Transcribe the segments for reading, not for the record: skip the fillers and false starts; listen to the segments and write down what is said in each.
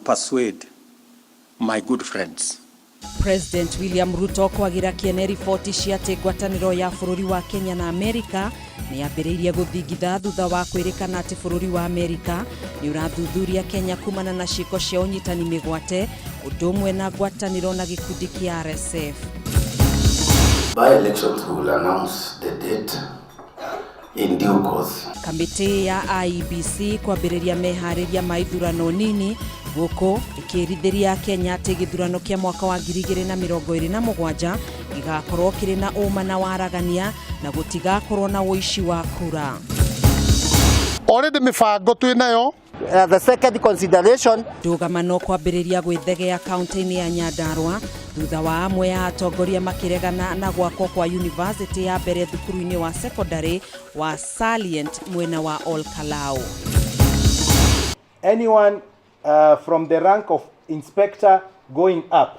persuade my good friends. President William Ruto kwagira kĩene riboti cia atĩ ngwatanĩro ya bũrũri wa Kenya na Amerika nĩ yambĩrĩirie gũthingitha thutha wa kwĩrĩkana atĩ bũrũri wa Amerika nĩ ũrathuthuria Kenya kumana na ciĩko cia ũnyitani mĩgwate ũndũ ũmwe na ngwatanĩro na gĩkundi kĩa RSF. By-elections will announce the date in due course. Kamĩtĩ ya IEBC kwambĩrĩria meharĩria ma ithurano nini gũkũ ĩkĩrithĩria Kenya atĩ gĩthurano kĩa mwaka wa 2027 gĩgakorwo kĩrĩ na ũma na waragania na gũtigakorwo na ũici wa kura. Already mĩbango twĩ nayo. The second consideration. Ndũgamano kwambĩrĩria gwĩthegea kaunti-inĩ ya Nyandarua thutha wa amwe ya atongoria makĩregana na gwakwo kwa university ya mbere thukuru-inĩ wa secondary wa Salient mwena wa Ol Kalou. Anyone from the rank of inspector going up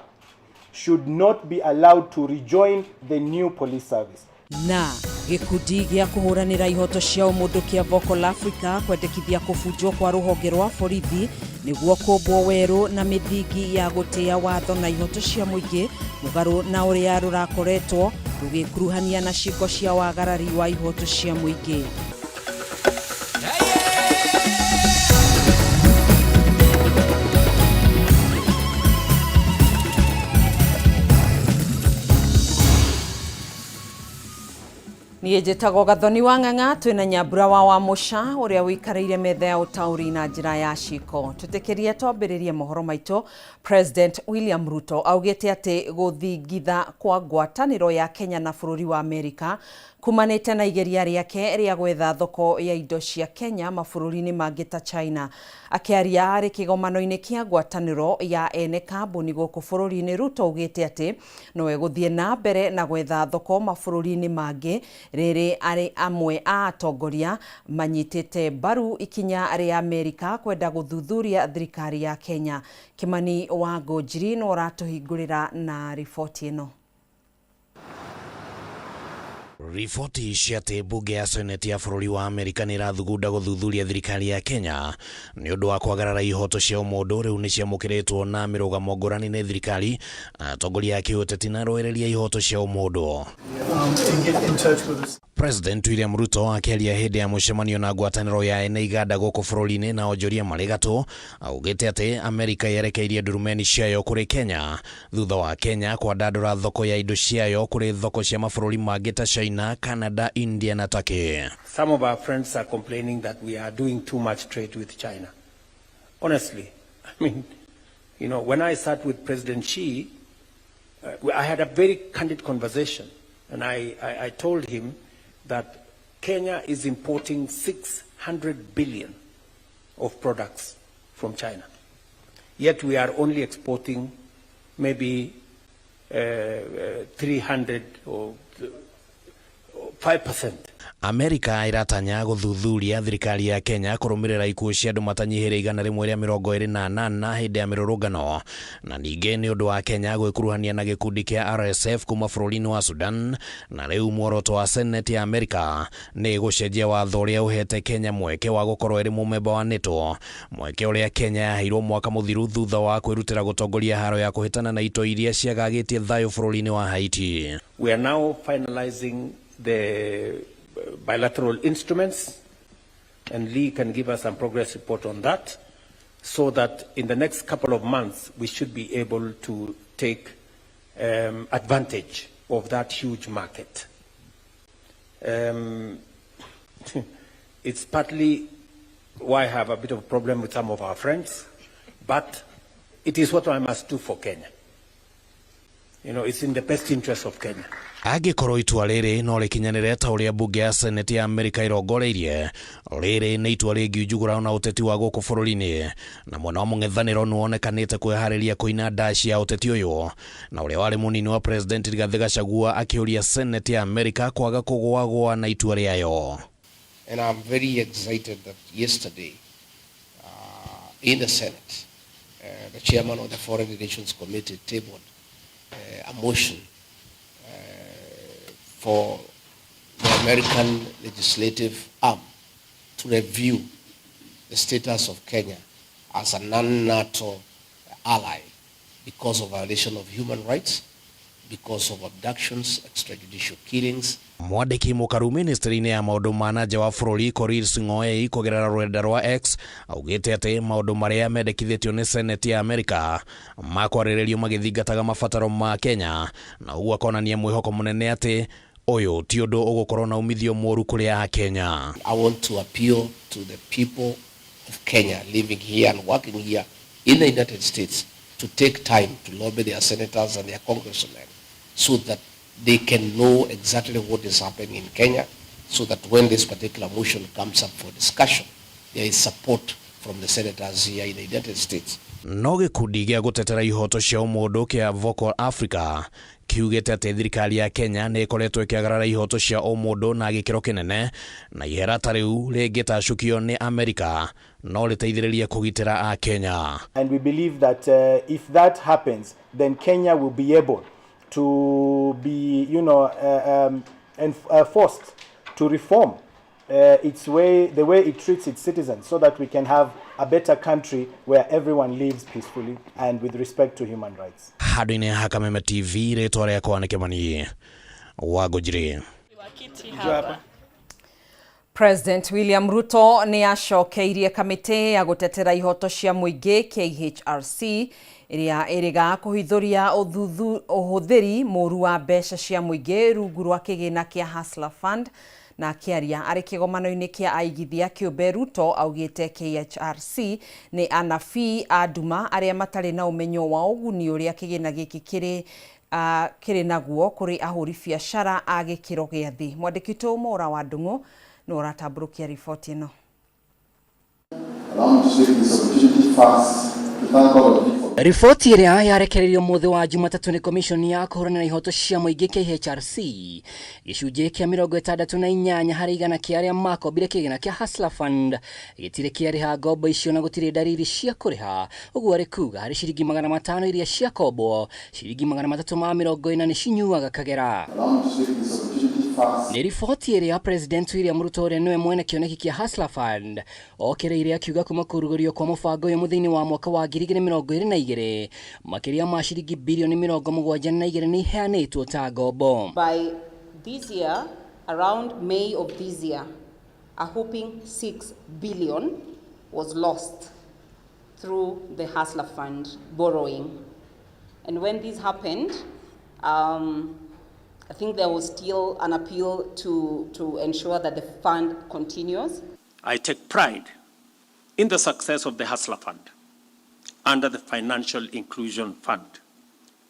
should not be allowed to rejoin the new police service. Na gĩkundi gĩa kũhũranĩra ihoto cia ũmũndũ kĩa Vocal Africa kwendekithia kũbunjwo kwa rũhonge rwa borithi nĩguo kũmbwo werũ na mĩthingi ya gũtĩa watho na ihoto cia mũingĩ mũgarũ na ũrĩa rũrakoretwo rũgĩkuruhania na ciĩko cia wagarari wa ihoto cia mũingĩ. Niĩ njĩtagwo Gathoni wa Ng'ang'a twĩna Nyambura wa Wamũca ũrĩa ũikarĩire metha ya ũtaũri na njĩra ya ciko. Tũtĩkĩrie twambĩrĩrie mohoro maitũ. President William Ruto augĩte atĩ gũthingitha kwa ngwatanĩro ya Kenya na bũrũri wa Amerika kumanĩte na igeria rĩake rĩa gwetha thoko ya indo cia Kenya mabũrũri-inĩ mangĩ ta China. Akĩaria arĩ kĩgomano-inĩ kĩa ngwatanĩro ya ene kambuni gũkũ bũrũri-inĩ, Ruto augĩte atĩ no egũthiĩ na mbere na gwetha thoko mabũrũri-inĩ mangĩ rĩrĩ arĩ amwe a atongoria manyitĩte mbaru ikinya rĩa Amerika kwenda gũthuthuria thirikari ya Kenya. Kimani wa Ngũnjiri no ũratũhingũrĩra na riboti ĩno. Riboti cia atĩ mbunge ya Seneti ya bũrũri wa Amerika nĩ ĩrathugunda gũthuthuria thirikari ya Kenya nĩ ũndũ wa kwagarara ihoto cia ũmũndũ rĩu nĩ ciamũkĩrĩtwo na mĩrũgamo ngũrani nĩ thirikari, atongoria a kĩũteti na arũĩrĩri a ihoto cia ũmũndũ. President William Ruto akĩaria hĩndĩ ya mũcemanio na ngwatanĩro ya ene iganda gũkũ bũrũri-inĩ na onjoria marĩ gatũ, augĩte atĩ Amerika yerekeirie ndurumeni ciayo kũrĩ Kenya thutha wa Kenya kwandandũra thoko ya indo ciayo kũrĩ thoko cia mabũrũri mangĩ ta China, Canada, India na Turkey. Some of our friends are complaining that we are doing too much trade with China. Honestly, I mean, when I sat with President Xi, I had a very candid conversation, and I told him that Kenya is importing 600 billion of products from China. Yet we are only exporting maybe 300 or 5%. Amerika ĩratanya gũthuthuria thirikari ya Kenya kũrũmĩrĩra ikuũ cia andũ matanyihĩire 128 hĩndĩ ya mĩrũrũngano na ningĩ nĩ ũndũ wa Kenya gwĩkuruhania na gĩkundi kĩa RSF kuma bũrũri-inĩ wa Sudan, na rĩu muoroto wa Senate ya Amerika nĩ gũcenjia watho ũrĩa ũhete Kenya mweke wa gũkorwo ĩrĩ mũmemba wa NATO, mweke ũrĩa Kenya yaheirwo mwaka mũthiru thutha wa kwĩrutĩra gũtongoria haro ya kũhĩtana na itoi iria ciagagĩtie thayũ bũrũri-inĩ wa Haiti. We are now finalizing the bilateral instruments, and Lee can give us some progress report on that, so that in the next couple of months we should be able to take advantage of that huge market. It's partly why I have a bit of a problem with some of our friends, but it is what I must do for Kenya. It's in the best interest of Kenya. Angĩkorwo itua rĩrĩ no rĩkinyanĩre ta ũrĩa mbunge ya Senate ya Amerika ĩrongoreirie, rĩrĩ nĩ itua rĩngiunjugũra na ũteti wa gũkũ bũrũri-inĩ, na mwena wa mũng'ethanĩro nĩwonekanĩte kwĩharĩria kũina ndaci ya ũteti ũyũ, na ũrĩa warĩ mũnini wa President Rigathĩ Gachagua akĩũria Senate ya Amerika kwaga kũgũagũa na itua rĩayo. And I'm very excited that yesterday in the Senate, the chairman of the Foreign Relations Committee tabled a motion for the American legislative arm to review the status of Kenya as a non-NATO ally because of violation of human rights, because of abductions, extrajudicial killings. Mwandĩki mũkaru ministry-inĩ ya maũndũ ma na nja wa bũrũri Korir Sing'oei kũgerera rũrenda rwa X augĩte atĩ maũndũ marĩa mendekithĩtio nĩ Senate ya Amerika makwarĩrĩrio magĩthingataga mabataro ma Kenya, na ũguo akonania mwĩhoko mũnene atĩ ũyũ ti ũndũ ũgũkorwo na umithio mũru kũrĩ Akenya. I want to appeal to the people of Kenya living here and working here in the United States to take time to lobby their senators and their congressmen so that they can know exactly what is happening in Kenya, so that when this particular motion comes up for discussion, there is support from the senators here in the United States. No gĩkundi gĩa gũtetera ihoto cia ũmũndũ kĩa Vocal Africa kiugĩte atĩ thirikari ya Kenya nĩ ĩkoretwo ĩkĩagarara ihoto cia ũmũndũ na gĩkĩro kĩnene, na ihera ta rĩu rĩngĩtacũkio nĩ Amerika no rĩteithĩrĩrie kũgitĩra Akenya. And we believe that if that happens, then Kenya will be able to be, forced to reform its way, the way it treats its citizens, so that we can have a better country where everyone lives peacefully and with respect to human rights. Handũ-inĩ ha Kameme TV, rĩtwa rĩakwa nĩ Kĩmani wa Ngũnjiri. President William Ruto nĩ acokeirie kamĩtĩ ya gũtetera ihoto cia mũingĩ KHRC ĩrĩa ĩrĩga kũhithũria ũhũthĩri mũru wa mbeca cia mũingĩ rungu rwa kĩgĩna kĩa Hustler Fund. Na akĩaria arĩ kĩgomano-inĩ kĩa aigithia kĩũmbe, Ruto augĩte KHRC nĩ anabii a nduma arĩa matarĩ na ũmenyo wa ũguni ũrĩa kĩgĩna gĩkĩ kĩrĩ naguo kũrĩ ahũri biacara a gĩkĩro gĩa thĩ. Mwandĩki witũ Mora wa Ndung'u nĩ ũratambũrũkia riboti ĩno. Allow me to take this opportunity first to thank all of you for Riboti ĩrĩa yarekereirio mũthĩ wa Jumatatũ nĩ Commission ya kũhũrana na ihoto cia mũingĩ KHRC, gĩcunjĩ kĩa 68 harĩ igana kĩa arĩa makombire kĩgĩna kĩa Hustler Fund gĩtirĩ kĩarĩha ngombo icio na gũtirĩ ndariri cia kũrĩha. Ũguo arĩ kuga harĩ ciringi 500 iria ciakombwo, ciringi 340 nĩ cinyuaga kagera. Allow me to take this opportunity first Nĩ riboti ĩrĩa President William Ruto ũrĩa nĩwe mwene kĩoneki kĩa Hustler Fund okereire akiuga kuma kũrugũrio kwa mũbango ũyũ mũthĩ-inĩ wa mwaka wa 2022 makĩria ma ciringi bilioni 72 nĩ iheanĩtwo ta ngombo. By this year, around May of this year, a whopping 6 billion was lost through the Hustler Fund borrowing. And when this happened, I think there was still an appeal to ensure that the fund continues. I take pride in the success of the Hustler Fund under the Financial Inclusion Fund,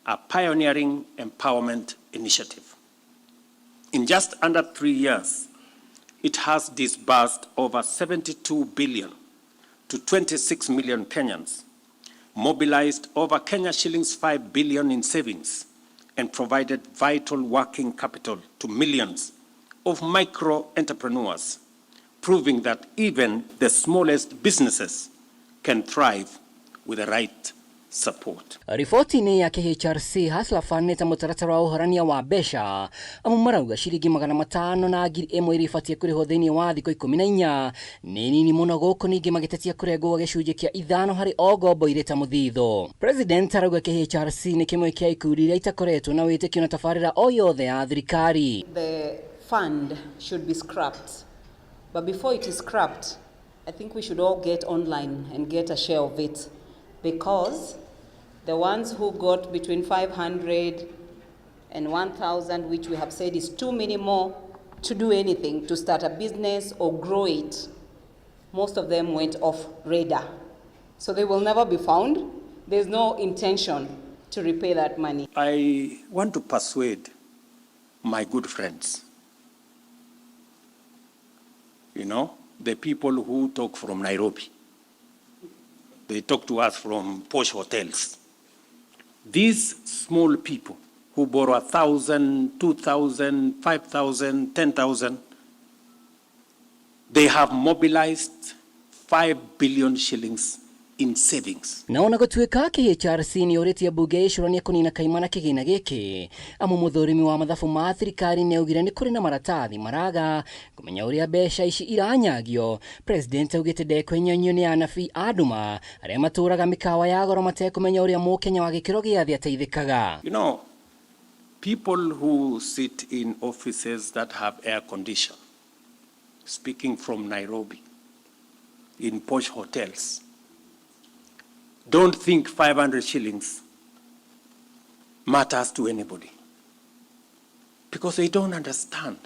a pioneering empowerment initiative. In just under 3 years, it has disbursed over 72 billion to 26 million Kenyans, mobilized over Kenya shillings 5 billion in savings, and provided vital working capital to millions of micro entrepreneurs, proving that even the smallest businesses can thrive with the right support. Riboti-inĩ ya KHRC, Hustler Fund nĩ ta mũtaratara wa ũhorania wa mbeca amu marauga ciringi 500 na 1000 iria ibatiĩ kũrĩhwo thĩinĩ wa thikũ 14 nĩ nini mũno gũkũ ningĩ magĩtetia kũrengwo gĩcunjĩ kĩa 5 harĩ o ngombo irĩ ta mũthithũ. President arauga KHRC nĩ kĩmwe kĩa ikundi iria itakoretwo na wĩtĩkio na tabarĩra o yothe ya thirikari. The fund should be scrapped. But before it is scrapped, I think we should all get online and get a share of it, because the ones who got between 500 and 1,000, which we have said is too minimal to do anything, to start a business or grow it, most of them went off radar. So they will never be found. There's no intention to repay that money. I want to persuade my good friends, you know, the people who talk from Nairobi. They talk to us from posh hotels. These small people who borrow 1,000, 2,000, 5,000, 10,000, they have mobilized 5 billion shillings in savings. Na ona gũtuĩka KHRC nĩ ũrĩtie mbunge ĩcũranie kũnina kaimana kĩgĩna gĩkĩ, amu mũthũrimi wa mathabu ma thirikari nĩ augire nĩ kũrĩ na maratathi maraga kũmenya ũrĩa mbeca ici iranyagio. President augĩte ndekwenyonyio nĩ anabii a nduma arĩa matũraga mĩkawa ya goro matekũmenya ũrĩa mũkenya wa gĩkĩro gĩa thĩ ateithĩkaga. You know, people who sit in offices that have air condition, speaking from Nairobi, in posh hotels, don't think 500 shillings matters to anybody, because they don't understand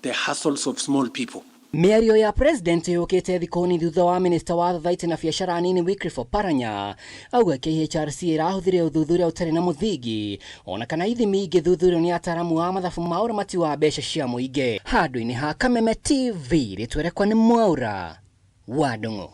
the hassles of small people. Mĩario ya president yũkĩte thikũ nini thutha wa minista wa thothaitĩ na biacara nini Wycliffe Oparanya auga KHRC ĩrahũthĩrire ũthuthuria ũtarĩ na mũthingi ona kana ithimi ingĩthuthurio nĩ ataaramu a mathabu ma ũramati wa mbeca cia mũingĩ. Handũ-inĩ ha Kameme TV rĩtwa rĩakwa nĩ Mwaura wa Ndung'u.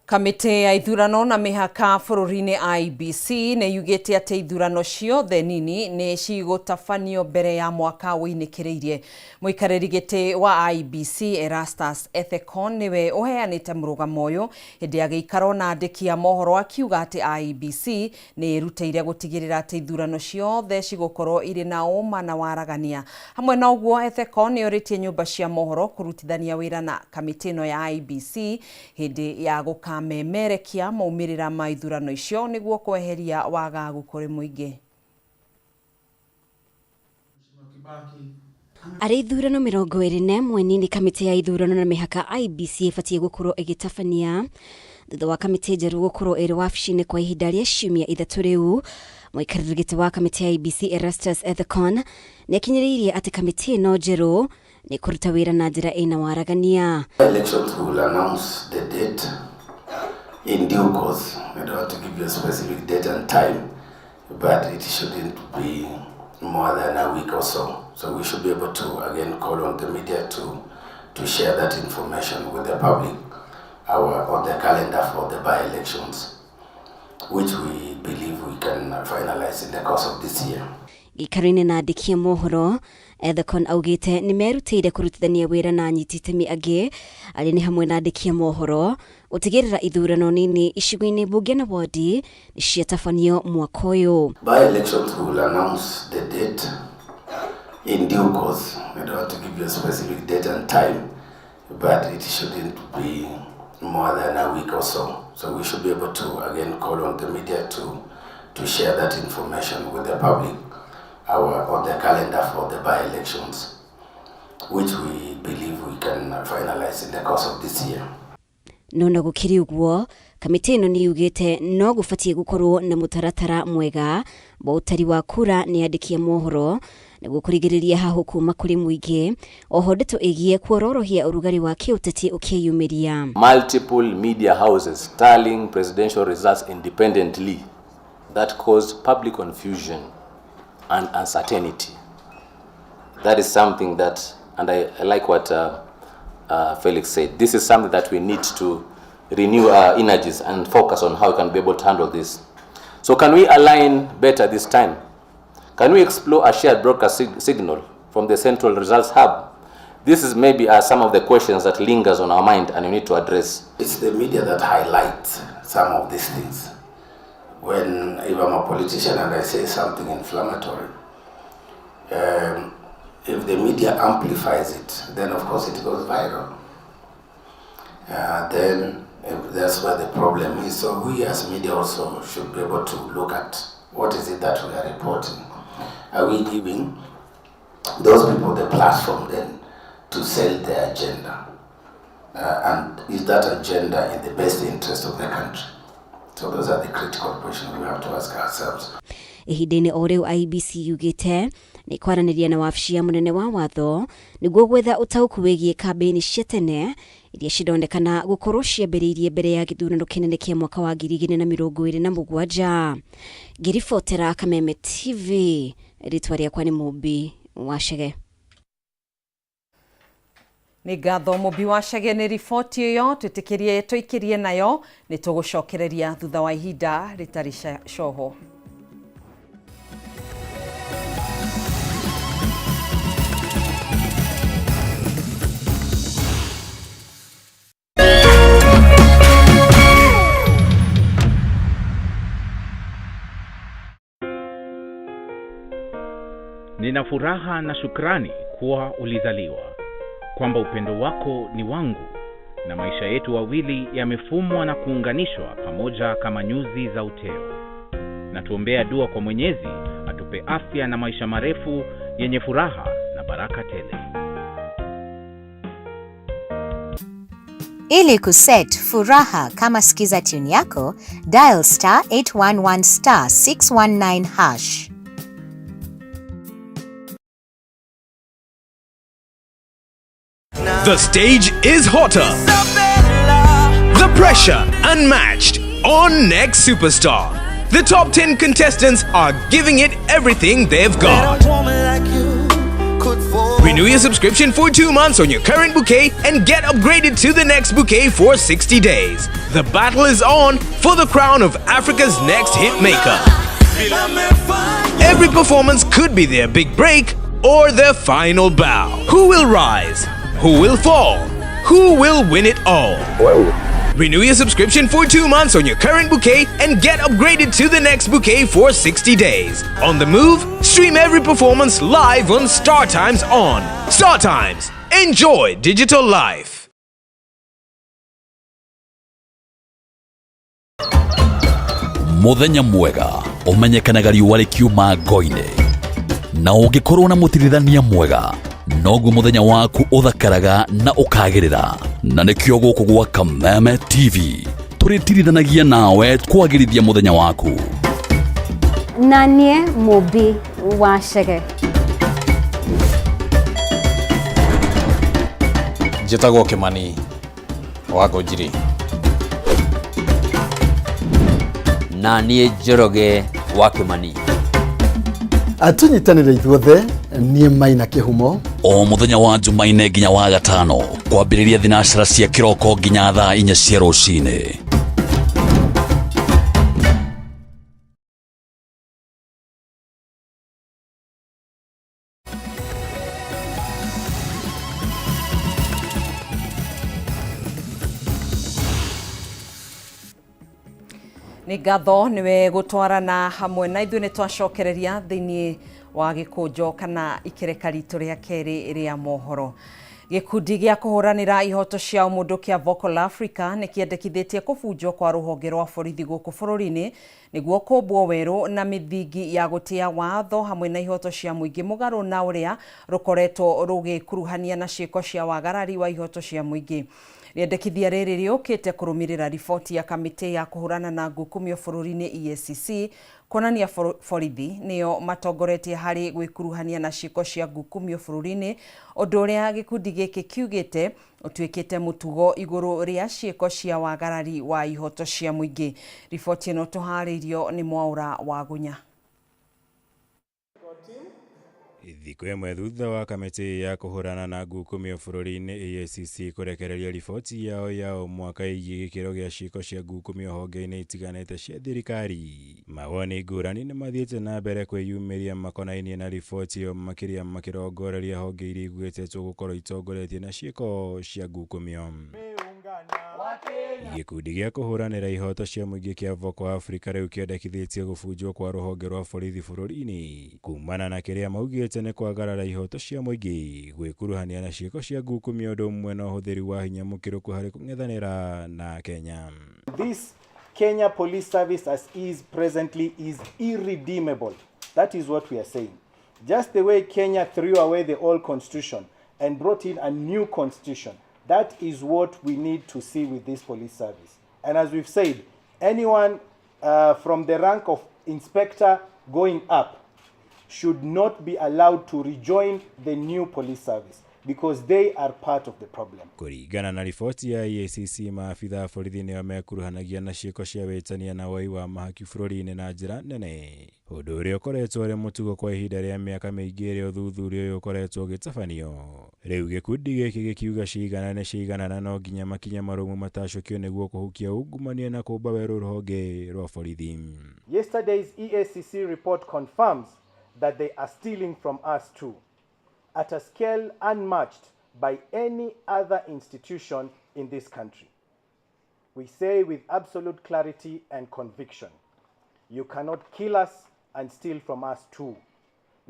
Kamĩtĩ ya ithurano na mĩhaka bũrũri-inĩ IEBC nĩ yugĩte atĩ ithurano ciothe nini nĩ cigũtabanio mbere ya mwaka wĩinĩkĩrĩirie. Mũikarĩri gĩtĩ wa IEBC Erastus Ethekon nĩwe ũheanĩte mũrũgamo ũyũ hĩndĩ ya gĩikaro na andĩki a mohoro akiuga atĩ IEBC nĩ ĩrutĩire gũtigĩrĩra atĩ ithurano ciothe cigũkorwo irĩ na ũma na waragania. Hamwe na ũguo, Ethekon nĩ orĩtie nyũmba cia mohoro kũrutithania wĩra na kamĩtĩ ĩno ya IEBC hĩndĩ ya gũkamemerekia maumĩrĩra ma ithurano icio nĩguo kweheria wagagu kũrĩ mũingĩ. Arĩ ithurano 21 nini kamĩtĩ ya ithurano na mĩhaka IEBC ĩbatiĩ gũkorwo ĩgĩtabania thutha wa kamĩtĩ njerũ gũkorwo ĩrĩ wabici-inĩ kwa ihinda rĩa ciumia 3 rĩu. Mũikarĩri gĩtĩ wa kamĩtĩ ya IEBC Erastus Ethekon nĩ akinyĩrĩirie atĩ kamĩtĩ ĩno njerũ nĩ kũruta wĩra na njĩra ĩna waragania. Elections will announce the date in due course. I don't want to give you a specific date and time, but it shouldn't be more than a week or so. So we should be able to again call on the media to share that information with the public on the calendar for the by-elections, which we believe we can finalize in the course of this year. Gĩikaro-inĩ na andĩki a mohoro, Ethekon augĩte nĩ merutĩire kũrutithania wĩra na anyiti itemi angĩ arĩa nĩ hamwe na andĩki a mohoro gũtigĩrĩra ithurano nini icigo-inĩ mbunge na wodi nĩ ciatabanio mwaka ũyũ. By-elections will announce the date in due course. I don't want to give you a specific date and time, but it shouldn't be more than a week or so. So we should be able to again call on the media to share that information with the public on the calendar for the by-elections, which we believe we can finalize in the course of this year. No na gũkĩrĩ ũguo, kamĩtĩ ĩno nĩ yugĩte no gũbatiĩ gũkorwo na mũtaratara mwega wa ũtari wa kura nĩ andĩki a mohoro nĩguo kũrigĩrĩria hahũ kuma kũrĩ mũingĩ. Oho ndeto ĩgiĩ kuororohia ũrugarĩ wa kĩũteti ũkĩyumĩria. Multiple media houses tallying presidential results independently that caused public confusion and uncertainty. That is something that, and I like what Felix said, this is something that we need to renew our energies and focus on how we can be able to handle this. So can we align better this time? Can we explore a shared broadcast signal from the central results hub? This is maybe some of the questions that lingers on our mind and we need to address. It's the media that highlights some of these things. When if I'm a politician and I say something inflammatory, if the media amplifies it, then of course it goes viral. Then that's where the problem is. So we as media also should be able to look at what is it that we are reporting. Are we giving those people the platform then to sell their agenda? And is that agenda in the best interest of the country? So those are the critical questions we have to ask ourselves. Ihinda-inĩ o rĩu IEBC yugĩte nĩ kwaranĩria na wabici ya mũnene wa watho nĩguo gwetha ũtaũku wĩgiĩ kambĩini cia tene iria cironekana gũkorwo ciambĩrĩirie mbere ya gĩthurano kĩnene kĩa mwaka wa 2027. Ngĩribotera Kameme TV, rĩtwa rĩakwa nĩ Mũmbi wa Chege. Nĩ ngatho Mũmbi wa Chege nĩ riboti ĩyo twĩtĩkĩrie tũikĩrie nayo nĩ tũgũcokereria thutha wa ihinda rĩtarĩ coho. Nina furaha na shukrani kuwa ulizaliwa, kwamba upendo wako ni wangu na maisha yetu wawili yamefumwa na kuunganishwa pamoja kama nyuzi za uteo. Na tuombea dua kwa Mwenyezi atupe afya na maisha marefu yenye furaha na baraka tele. Ili kuset furaha kama skiza tune yako, dial star 811 star 619 hash. The stage is hotter. The pressure unmatched on Next Superstar. The top 10 contestants are giving it everything they've got. Renew your subscription for 2 months on your current bouquet and get upgraded to the next bouquet for 60 days. The battle is on for the crown of Africa's next hit maker. Every performance could be their big break or their final bow. Who will rise? Who will fall? Who will win it all? Renew your subscription for 2 months on your current bouquet and get upgraded to the next bouquet for 60 days. On the move, stream every performance live on Star Times On. Star Times. Enjoy digital life. Muthenya mwega ũmenyekanaga riũa rĩkiuma ngo-inĩ, na ũngĩkorwo na mũtirithania mwega noguo mũthenya waku ũthakaraga na ũkagĩrĩra. Na nĩkĩo gũkũ gwa Kameme TV tũrĩtirithanagia nawe kwagĩrithia mũthenya waku. Na niĩ Mũmbi wa Chege. Njĩtagwo Kĩmani wa Ngũnjiri. Na niĩ Njoroge wa Kĩmani. Tũnyitanĩre ithuothe. Niĩ Maina Kĩhumo. O mũthenya wa Jumaine nginya wa gatano, kwambĩrĩria thinacara cia kĩroko nginya thaa 4 cia rũcinĩ. Nĩ ngatho nĩwe gũtwarana hamwe na ithuĩ. Nĩ twacokereria thĩinĩ wa gĩkũnjo kana ikereka ritũ rĩa kerĩ rĩa mohoro. Gĩkundi gĩa kũhũranĩra ihoto cia ũmũndũ kĩa Vocal Africa nĩ kĩendekithĩtie kũbunjwo kwa rũhonge rwa borithi gũkũ bũrũri-inĩ nĩguo kũmbwo werũ na mĩthingi ya gũtĩa watho hamwe na ihoto cia mũingĩ, mũgarũ na ũrĩa rũkoretwo rũgĩkuruhania na ciĩko cia wagarari wa ihoto cia mũingĩ. Rĩendekithia rĩrĩ rĩũkĩte kũrũmĩrĩra riboti ya kamĩtĩ ya kũhũrana na ngukumio bũrũri-inĩ EACC kuonania borithi nĩo matongoretie harĩ gwĩkuruhania na ciĩko cia ngukumio bũrũri-inĩ, ũndũ ũrĩa gĩkundi gĩkĩ kiugĩte ũtuĩkĩte mũtugo igũrũ rĩa ciĩko cia wagarari wa ihoto cia mũingĩ. Riboti ĩno tũharĩirio nĩ Mwaũra wa Gunya. Thikũ ĩmwe thutha wa kamĩtĩ ya kũhũrana na ngukumio bũrũri-inĩ EACC kũrekereria riboti yao ya o mwaka ĩgiĩ gĩkĩro gĩa ciĩko cia ngukumio honge-inĩ itiganĩte cia thirikari, mawoni ngũrani nĩ mathiĩte na mbere kwĩyumĩria makonainie na riboti ĩyo, makĩria makĩrongoreria honge iria igwetetwo gũkorwo itongoretie na ciĩko cia ngukumio. Gĩkundi gĩa kũhũranĩra ihoto cia mũingĩ kĩa Vocal Africa rĩu kĩendekithĩtie gũbunjwo kwa rũhonge rwa borithi bũrũri-inĩ kumana na kĩrĩa maugĩte nĩ kwagarara ihoto cia mũingĩ, gwĩkuruhania na ciĩko cia ngukumio, ũndũ ũmwe na ũhũthĩri wa hinya mũkĩrũku harĩ kũng'ethanĩra na Kenya. This Kenya Police Service as is presently is irredeemable. That is what we are saying. Just the way Kenya threw away the old constitution and brought in a new constitution, that is what we need to see with this police service. And as we've said, anyone from the rank of inspector going up should not be allowed to rejoin the new police service because they are part of the problem. Kũringana na riboti ya EACC, maabitha a borithi nĩo mekuruhanagia na ciĩko cia wĩtania na woi wa mahaki bũrũri-inĩ na njĩra nene, ũndũ ũrĩa ũkoretwo ũrĩ mũtugo kwa ihinda rĩa mĩaka mĩingĩ ĩrĩa ũthuthuria ũyũ ũkoretwo ũgĩtabanio. Rĩu gĩkundi gĩkĩ gĩkiuga cigana nĩ cigana na no nginya makinya marũmu matacũkio nĩguo kũhukia ungumania na kũmba werũ rũhonge rwa borithi. Yesterday's EACC report confirms that they are stealing from us too, at a scale unmatched by any other institution in this country. We say with absolute clarity and conviction, you cannot kill us and steal from us too.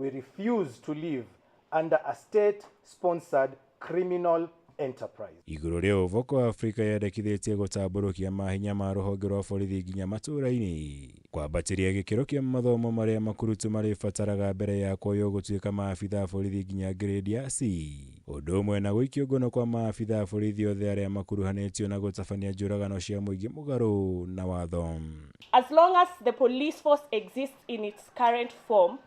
We refuse to live under a state sponsored criminal enterprise. Igũrũ rĩa ũũ, Vocal Africa yendekithĩtie gũtambũrũkia mahinya ma rũhonge rwa borithi nginya matũũra-inĩ, kwambatĩria gĩkĩro kĩa mathomo marĩa makurutu marĩbataraga mbere ya kuoywo gũtuĩka maabitha a borithi nginya grade ya C, ũndũ ũmwe na gũikio ngono kwa maabitha a borithi othe arĩa makuruhanĩtio na gũtabania njũragano cia mũingĩ mũgarũ na watho. As long as the police force exists in its current form,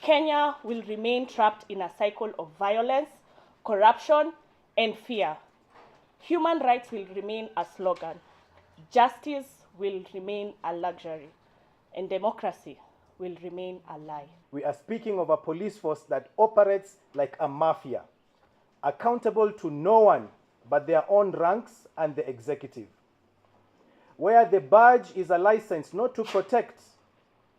Kenya will remain trapped in a cycle of violence, corruption, and fear. Human rights will remain a slogan. Justice will remain a luxury. And democracy will remain a lie. We are speaking of a police force that operates like a mafia, accountable to no one but their own ranks and the executive, where the badge is a license not to protect,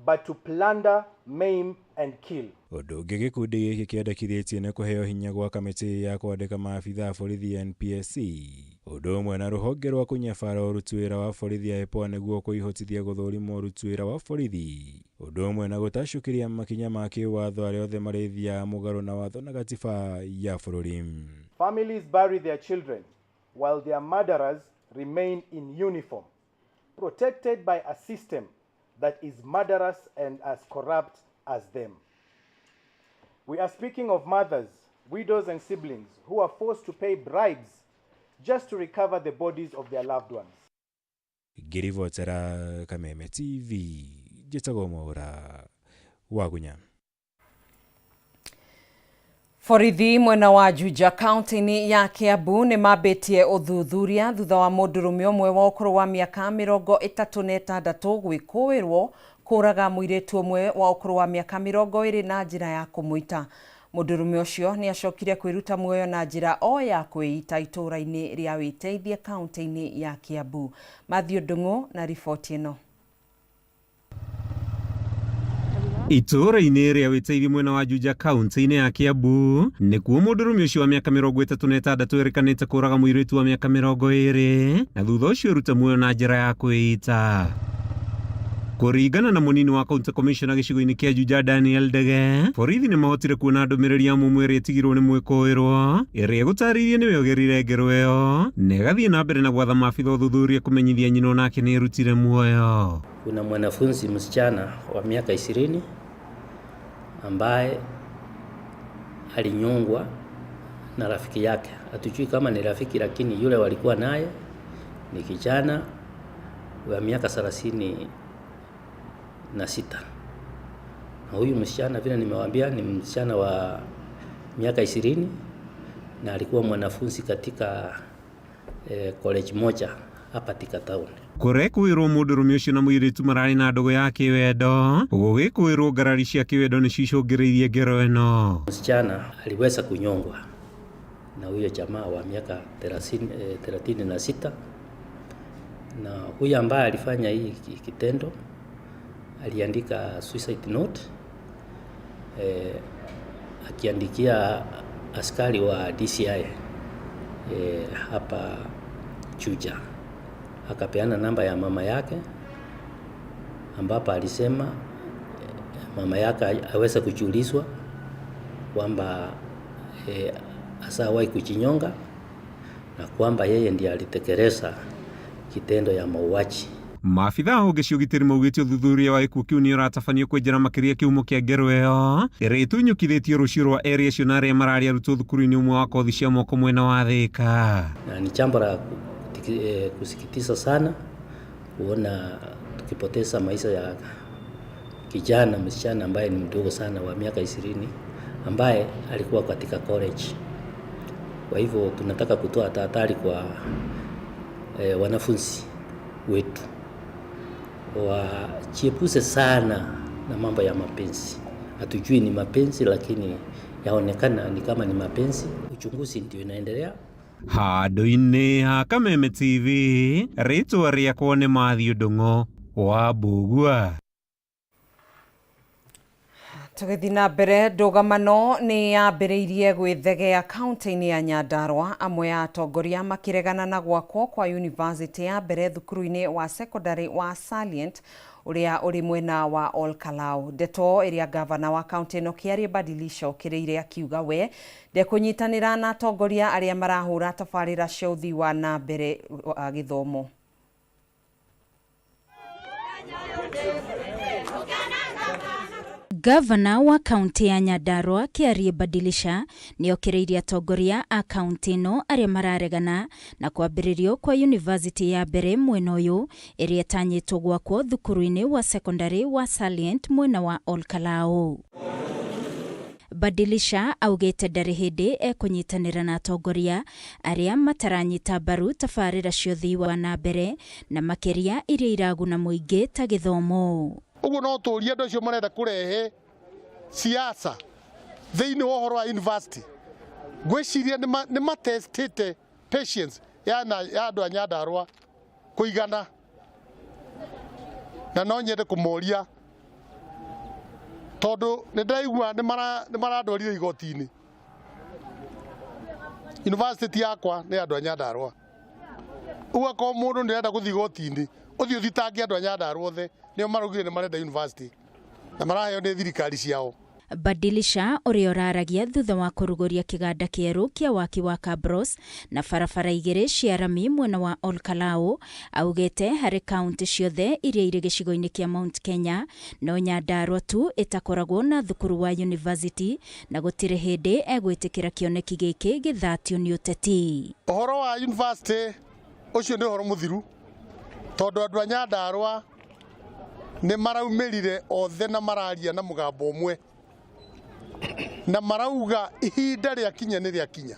but to plunder, maim, and kill. Ũndũ ũngĩ gĩkundi gĩkĩ kĩendekithĩtie nĩ kũheo hinya gwa kamĩtĩ ya kwandĩka maabitha a borithi NPSC, ũndũ ũmwe na rũhonge rwa kũnyabara ũruti wĩra wa borithi ya IPOA nĩguo kũihotithia gũthũrimwo ũruti wĩra wa borithi, ũndũ ũmwe na gũtacũkĩria makinya ma kĩwatho arĩa othe marĩthiaga mũgarũ na watho na gatiba ya bũrũri. Families bury their children while their murderers remain in uniform, protected by a system that is murderous and as corrupt as them. We are speaking of mothers, widows, and siblings who are forced to pay bribes just to recover the bodies of their loved ones. Ngĩribotera Kameme TV, njĩtagwo Mwaũra Wagunya. Borithi mwena wa Juja kaunti-inĩ ya Kiambu nĩ mambĩtie ũthuthuria thutha wa mũndũrũme ũmwe wa ũkũrũ wa mĩaka 36 gwĩkũĩrwo kũraga mũirĩtu ũmwe wa ũkũrũ wa mĩaka 20 na njĩra ya kũmũita. Mũndũrũme ũcio nĩ acokire kwĩruta muoyo na njĩra o ya kwĩita itũũra-inĩ rĩa Wĩteithie kaunti-inĩ ya Kiambu. Matthew Ndung'u na riboti ĩno. Itũũra-inĩ rĩa Wĩteithie mwena wa Juja kaunti-inĩ ya Kiambu nĩkuo mũndũrũme ũcio wa mĩaka 36 erĩkanĩte kũraga mũirĩtu wa mĩaka 20 na thutha ũcio eruta muoyo na njĩra ya kwĩita. Kũringana na mũnini wa county commissioner gĩcigo-inĩ kĩa Juja Daniel Ndege, borithi nĩ mahotire kuona ndũmĩrĩri ya mũmwe ĩrĩa ĩtigirwo nĩ mwĩkũĩrwo ĩrĩa ĩgũtarĩirie nĩwe ũgerire ngero ĩyo na ĩgathiĩ na mbere na gwatha maabitha ũthuthuria kũmenyithia nyina onake nĩ erutire muoyo. Kuna mwanafunzi msichana wa miaka 20 ambaye alinyongwa na rafiki yake. Hatujui kama ni rafiki, lakini yule walikuwa naye ni kijana wa miaka 36. Na huyu msichana vile nimewaambia ni msichana wa miaka 20 na alikuwa mwanafunzi katika college moja hapa Thika town. Kũrekwĩrwo mũndũrũme ũcio na mũirĩtu mararĩ na ndũgũ ya kĩwendo, gũgĩkwĩrwo ngarari cia kĩwendo nĩcio icũngĩrĩirie ngero ĩno. Msichana aliweza kunyongwa na huyo jamaa wa miaka 36, na huyo ambaye alifanya hii kitendo aliandika suicide note, akiandikia askari wa DCI hapa Juja. Akapeana namba ya mama yake ambapo alisema mama yake aweze kujulishwa kwamba ashawahi kujinyonga na kwamba yeye ndiye alitekeleza kitendo ya mauaji. Maabitha a honge cia ũgitĩri maugĩte ũthuthuria wa gĩkuũ kĩu nĩ ũratabanio kwenjera makĩria kĩhumo kĩa ngero ĩyo ĩrĩa ĩtunyũkithĩtio rũciũ rwa erĩ acio na arĩa mararĩ arutwo thukuru-inĩ ũmwe wa kothi cia moko mwena wa Thĩka. Na ni jambo la kusikitisha sana kuona tukipoteza maisha ya kijana msichana ambaye ni mdogo sana wa miaka 20 ambaye alikuwa katika college. Kwa hivyo tunataka kutoa tahadhari kwa wanafunzi wetu wajiepushe sana na mambo ya mapenzi. Hatujui ni mapenzi, lakini yaonekana ni kama ni mapenzi. Uchunguzi ndio inaendelea. Handũ-inĩ ha Kameme TV, rĩtwa rĩakwa nĩ Matthew Ndung'u wa Mbugua. Tũgĩthiĩ na mbere, ndũgamano nĩ yambĩrĩirie gwĩthegea kaunti-inĩ ya Nyandarua, amwe a atongoria makĩregana na gwakwo kwa yunivasĩtĩ ya mbere thukuru-inĩ wa sekondarĩ wa Salient ũrĩa ũrĩ mwena wa Ol Kalou. Ndeto ĩrĩa ngavana wa kaunti ĩno Kiarie Badilisha okĩrĩire akiuga we ndekũnyitanĩra na atongoria arĩa marahũra tabarĩra cia ũthii wa na mbere wa gĩthomo. Gavana wa kaunti ya Nyandarua Kiarie Badilisha nĩokĩrĩirie atongoria a kaunti ĩno arĩa mararegana na kwambĩrĩrio kwa yunivasĩtĩ ya mbere mwena ũyũ ĩrĩa ĩtanyĩtwo gwakwo thukuru-inĩ wa sekondarĩ wa Salient mwena wa Ol Kalou. Badilisha augĩte ndarĩ hĩndĩ ekũnyitanĩra na atongoria arĩa mataranyita mbaru tabarĩra cia ũthii wa na mbere na makĩria iria iraguna mũingĩ ta gĩthomo. Ũguo no tũrie andũ acio marenda kũrehe siasa thĩinĩ wa ũhoro wa university, ngwĩciria nĩ matestĩte patience ya andũ a Nyandarua kũigana, na no nyende kũmoria tondũ nĩ ndĩraigua nĩ marandwarire igoti-inĩ. University ti yakwa, nĩ andũ a Nyandarua. Ũguo akorwo mũndũ nĩ arenda gũthiĩ igoti-inĩ, ũthiĩ ũthitange andũ a Nyandarua othe, nĩo maraugire nĩ marenda university na maraheo nĩ thirikari ciao. Badilisha ũrĩa ũraragia thutha wa kũrugũria kĩganda kĩerũ kĩa waki wa Kabros na barabara igĩrĩ cia rami mwena wa Ol Kalou augĩte harĩ kaunti ciothe iria irĩ gĩcigo-inĩ kĩa Mount Kenya no Nyandarua tu ĩtakoragwo na thukuru wa university na gũtirĩ hĩndĩ egwĩtĩkĩra kĩoneki gĩkĩ gĩthatio nĩ ũteti. Ũhoro wa university ũcio nĩ ũhoro mũthiru tondũ andũ a Nyandarua nĩ maraumĩrire othe na mararia na mũgambo ũmwe na marauga ihinda rĩa kinya nĩ rĩa kinya.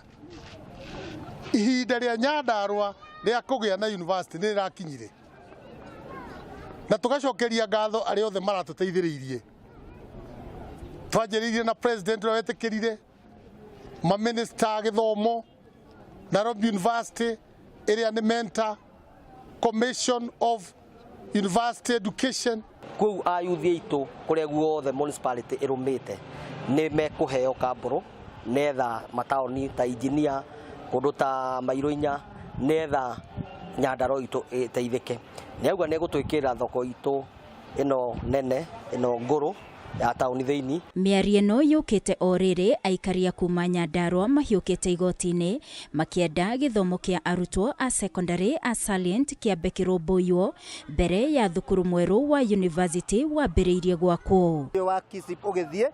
Ihinda rĩa Nyandarua rĩa kũgĩa na university nĩ rĩrakinyire, na tũgacokeria ngatho arĩa othe maratũteithĩrĩirie. Twanjĩrĩirie na president ũrĩa wetĩkĩrire, maminista a gĩthomo, Nairobi University ĩrĩa nĩ mentor, Commission of University Education. Kũu ayuthi aitũ kũrĩa guothe municipality ĩrũmĩte nĩ mekũheo kambũrũ netha mataoni ta Engineer, kũndũ ta Mairũ inya, netha Nyandarua itũ ĩteithĩke. Nĩ auga nĩ egũtwĩkĩrĩra thoko itũ ĩno nene ĩno ngũrũ ya taũni thĩinĩ. Mĩario ĩno yũkĩte o rĩrĩ aikari a kuma Nyandarua mahiũkĩte igoti-inĩ makĩenda gĩthomo kĩa arutwo a sekondarĩ a Salient kĩambe kĩrũmbũiyo mbere ya thukuru mwerũ wa university wambĩrĩirie gwakwo. Wa KISIP ũgĩthiĩ,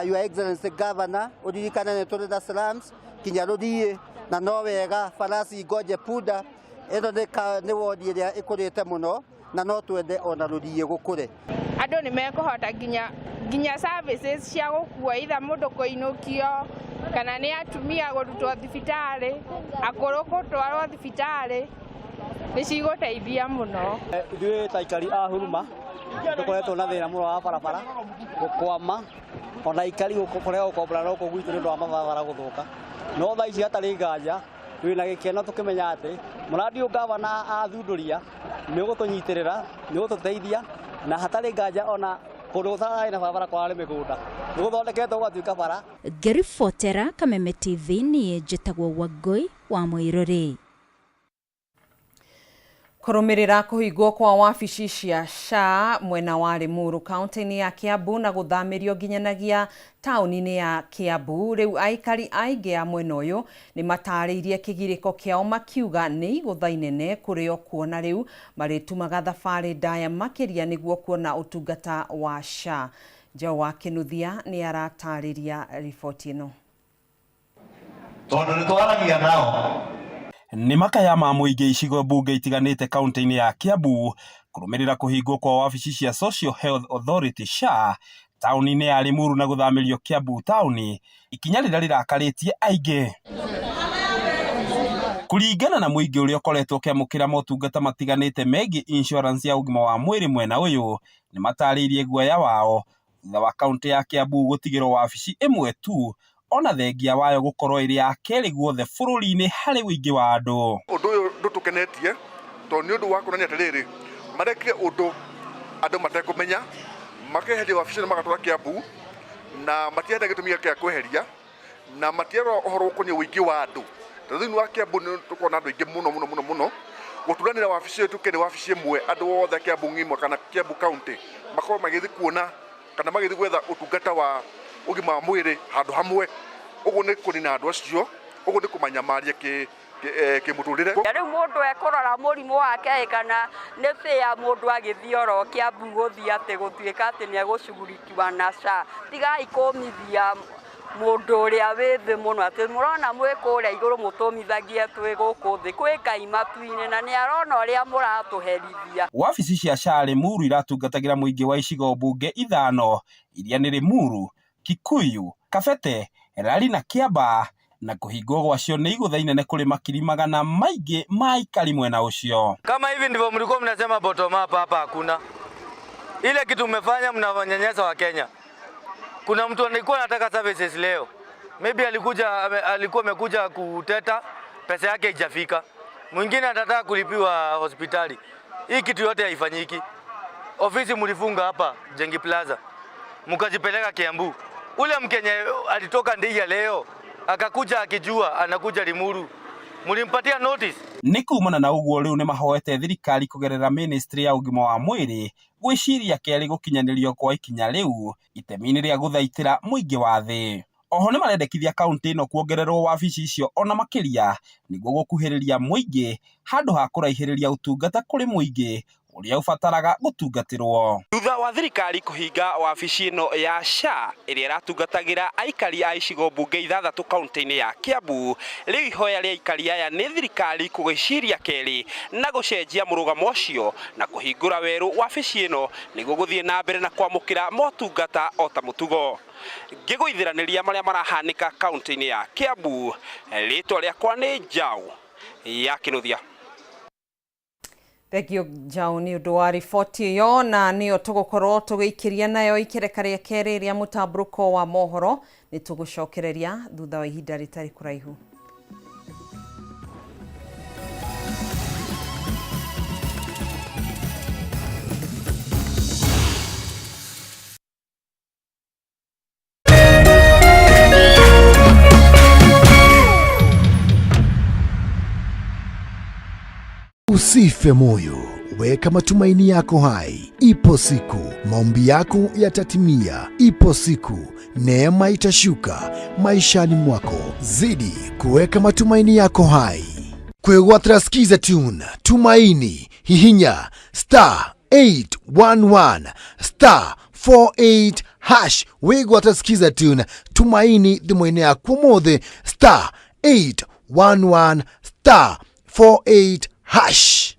Your Excellency Governor, ũririkane nĩ tũrĩ na slums kinya rũriĩ, na no wega farasi ngoje punda. Ĩno nĩ wodi ĩrĩa ĩkũrĩte mũno na no twende ona rũriĩ gũkũre. Andũ nĩ mekũhota nginya services cia gũkua either mũndũ kũinũkio kana nĩ atumia kũrutwo thibitarĩ, akũrũ gũtwarwo thibitarĩ, nĩ cigũteithia mũno. Ithuĩ ta aikari a Huruma tũkoretwo na thĩna mũno wa barabara gũkwama, ona aikari kũrega gũkombora na gũkũ gwitũ nĩ ũndũ wa mabarabara gũthũka. No thaa ici hatarĩ nganja twĩna gĩkeno tũkĩmenya atĩ mũrandi ũyũ gavana athundũria nĩ ũgũtũnyitĩrĩra, nĩ ũgũtũteithia, na hatarĩ nganja ona kũndũ gũtararĩ na barabara kwarĩ mĩgũnda nĩ gũthondeketwo gũgatuĩka bara. Ngĩribotera Kameme TV niĩ njĩtagwo Wangũi wa Mũirũrĩ. Kũrũmĩrĩra kũhingwo kwa wabici cia SHA mwena wa Limuru kaunti-inĩ ya Kiambu na gũthamĩrio nginyanagia taũni-inĩ ya Kiambu, rĩu aikari aingĩ a mwena ũyũ nĩ matarĩirie kĩgirĩko kĩao makiuga nĩ igũtha inene kũrĩ o kuona rĩu marĩtumaga thabarĩ ndaya makĩria nĩguo kuona ũtungata wa SHA. Njaũ wa Kĩnuthia nĩ aratarĩria riboti ĩno. Tondũ nĩ twaragia nao. Nĩ makaya ma mũingĩ icigo mbunge itiganĩte kaunti-inĩ ya Kiambu kũrũmĩrĩra kũhingwo kwa wabici cia Social Health Authority SHA taũni-inĩ ya Limuru na gũthamĩrio Kiambu taũni, ikinya rĩrĩa rĩrakarĩtie aingĩ. Kũringana na mũingĩ ũrĩa ũkoretwo ũkĩamũkĩra motungata matiganĩte megiĩ insurance ya ũgima wa mwĩrĩ mwena ũyũ, nĩ matarĩirie guoya wao thutha wa kaunti ya Kiambu gũtigĩrwo wabici ĩmwe tu ona thengia wayo gũkorwo ĩrĩ ya kerĩ guothe bũrũri-inĩ harĩ ũingĩ wa andũ. Ũndũ ũyũ ndũtũkenetie tondũ nĩ ũndũ wa kuonania atĩrĩrĩ, marekire ũndũ andũ matekũmenya, makeheria wabici na magatwara Kiambu, Na matiahete gĩtũmi gĩa kweheria na matiarora ũhoro ũkoniĩ ũingĩ wa andũ ta thĩinĩ wa Kiambu nĩ tũkoragwo na andũ aingĩ mũno mũno mũno mũno gũturanĩra wabici ĩyo ĩtuĩke nĩ wabici ĩmwe andũ othe a Kiambu ng'ima kana Kiambu county makorwo magĩthiĩ kuona kana magĩthiĩ gwetha ũtungata wa ũgima wa mwĩrĩ handũ hamwe ũguo nĩ kũnina andũ acio ũguo nĩ kũmanyamaria kĩ kĩmũtũrĩre. Rĩu mũndũ ekũrora mũrimũ wake ĩ kana nĩ fair mũndũ agĩthiĩ oro Kiambu gũthiĩ atĩ gũtuĩka atĩ nĩ egũcugurikiwa na SHA. Tigai kũmithia mũndũ ũrĩa wĩ thĩ mũno atĩ mũrona mwĩ kũrĩa igũrũ mũtũmithagie twĩ gũkũ thĩ. Kwĩ Ngai matu-inĩ na nĩ arona ũrĩa mũratũherithia. Wabici cia SHA Limuru iratungatagĩra mũingĩ wa icigo mbunge ithano iria nĩ Limuru, Kikuyu, Kabete, Lari na Kiambaa na kũhingwo gwacio nĩ igũtha inene kũrĩ makiri magana maingĩ ma aikari mwena ũcio. Kama hivi ndivyo mlikuwa mnasema bottom up, hapa hakuna. Ile kitu mmefanya, mnawanyanyasa wa Kenya. Kuna mtu alikuwa anataka services leo, maybe alikuja alikuwa amekuja kuteta, pesa yake haijafika. Mwingine anataka kulipiwa hospitali. Hii kitu yote haifanyiki. Ofisi mlifunga hapa Jengi Plaza, mkajipeleka Kiambu. Ule Mkenya alitoka Ndia leo akakuja akijua anakuja Limuru, mlimpatia notice? Nĩ kumana na ũguo rĩu nĩmahoete thirikari kũgerera ministry ya ũgima wa mwĩrĩ gwĩciria kerĩ gũkinyanĩrio kwa ikinya rĩu itemi-inĩ rĩa gũthaitĩra mũingĩ wa thĩ. Oho nĩmarendekithia kauntĩ ĩno kuongererwo wabici icio ona makĩria nĩguo gũkuhĩrĩria mũingĩ handũ ha kũraihĩrĩria ũtungata kũrĩ mũingĩ ũrĩa ũbataraga gũtungatĩrwo. Thutha wa thirikari kũhinga wabici ĩno ya SHA ĩrĩa ĩratungatagĩra aikari a icigo mbunge ithathatũ kaunti-inĩ ya Kiambu, rĩu ihoya rĩa aikari aya nĩ thirikari kũgĩciria kerĩ na gũcenjia mũrũgamo ũcio na kũhingũra werũ wabici ĩno nĩguo gũthiĩ na mbere na kwamũkĩra motungata o ta mũtugo. Ngĩgũithĩranĩria marĩa marahanĩka kaunti-inĩ ya Kiambu, rĩtwa rĩakwa nĩ Njaũ ya Kĩnuthia. Thengio Njaũ nĩ ũndũ wa riboti ĩyo na nĩyo tũgũkorwo tũgĩikĩria nayo ikereka rĩa kerĩ rĩa mũtambũrũko wa mohoro. Nĩ tũgũcokereria thutha wa ihinda rĩtarĩ kũraihu. Usife moyo, weka matumaini yako hai. Ipo siku maombi yako yatatimia. Ipo siku neema itashuka maishani mwako. Zidi kuweka matumaini yako hai. Kwegwatira Skiza Tune, Tumaini, hihinya star 811 star 48 hash. Wigwatira Skiza Tune, Tumaini thimũ-inĩ yaku ũmũthĩ star 811 star 48 hash.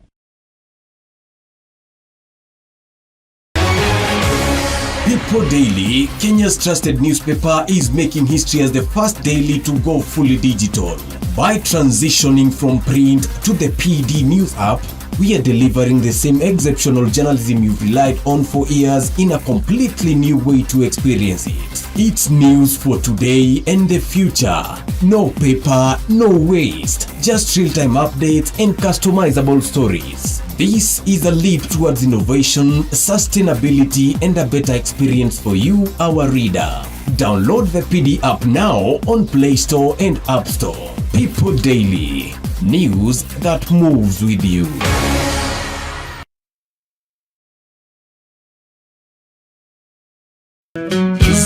People Daily, Kenya's trusted newspaper, is making history as the first daily to go fully digital. By transitioning from print to the PD News app, we are delivering the same exceptional journalism you've relied on for years in a completely new way to experience it. It's news for today and the future. No paper, no waste. Just real-time updates and customizable stories. This is a leap towards innovation, sustainability, and a better experience for you, our reader. Download the PD app now on Play Store and App Store. People Daily. News that moves with you.